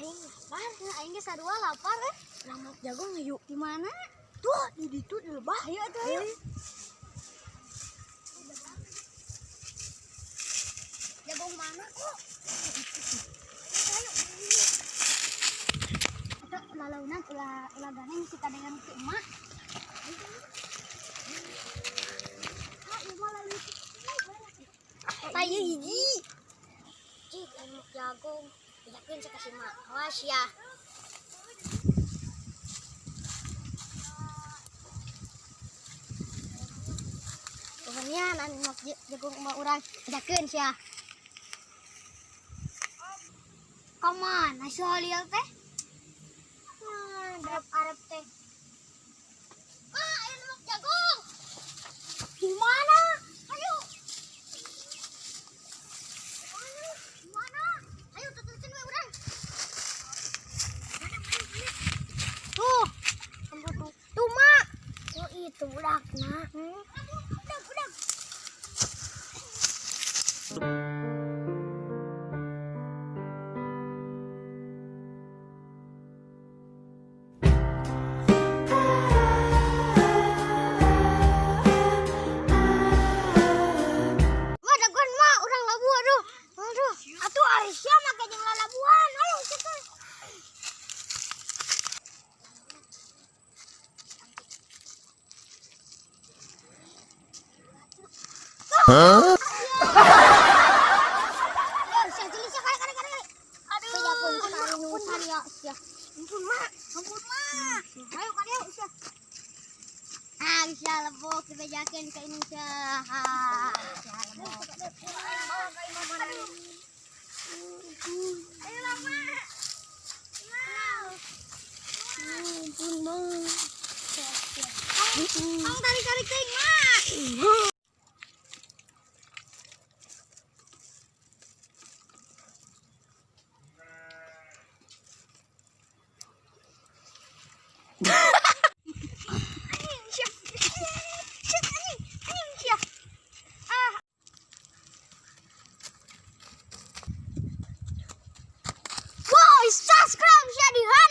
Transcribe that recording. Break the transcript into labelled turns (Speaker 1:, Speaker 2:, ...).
Speaker 1: Aing lapar. Nah, aing ge sarua lapar eh.
Speaker 2: Lamat jagung yuk.
Speaker 1: Di mana?
Speaker 2: Tuh, di ditu di lebah.
Speaker 1: Ayo atuh ayo. Jagung mana kok? Ayo. Eta lalaunan ulah ulah ganeng si kadengan ku emak. Ah, ieu mah lalu. Tayu hiji. Cik, anu jagung. Bejakeun cek ka si mak. Awas ya. Pokoknya anu mok jagung emak urang bejakeun sia. Ka mana si Holil teh? Nah, arep-arep teh. Ah, ayo mok jagung. Di mana? Ayo. Di mana? Ayo tutusin we urang. Mana, mana, mana? Tuh. Tuh, tuh, Mak. Oh, itu budakna. Udah, udah. Mak, dagoan mak, urang labuh aduh. Aduh, atuh ari sia make jeung lalabuhan. Ayo kitu.
Speaker 3: Huh?
Speaker 1: Ya, sia jeli sia kare kare kare. Aduh, ampun sia sia. Ampun mak, ampun mak. Ayo kare sia. Ah, bisa lebok dibejakeun ka ini sia. Ah, sia lebok. Ayo lama. Ampun mak. Tong tarik-tarik teuing mak. Anjing sia. Sia anjing, anjing sia. Ah. Wow, subscribe sia di ha.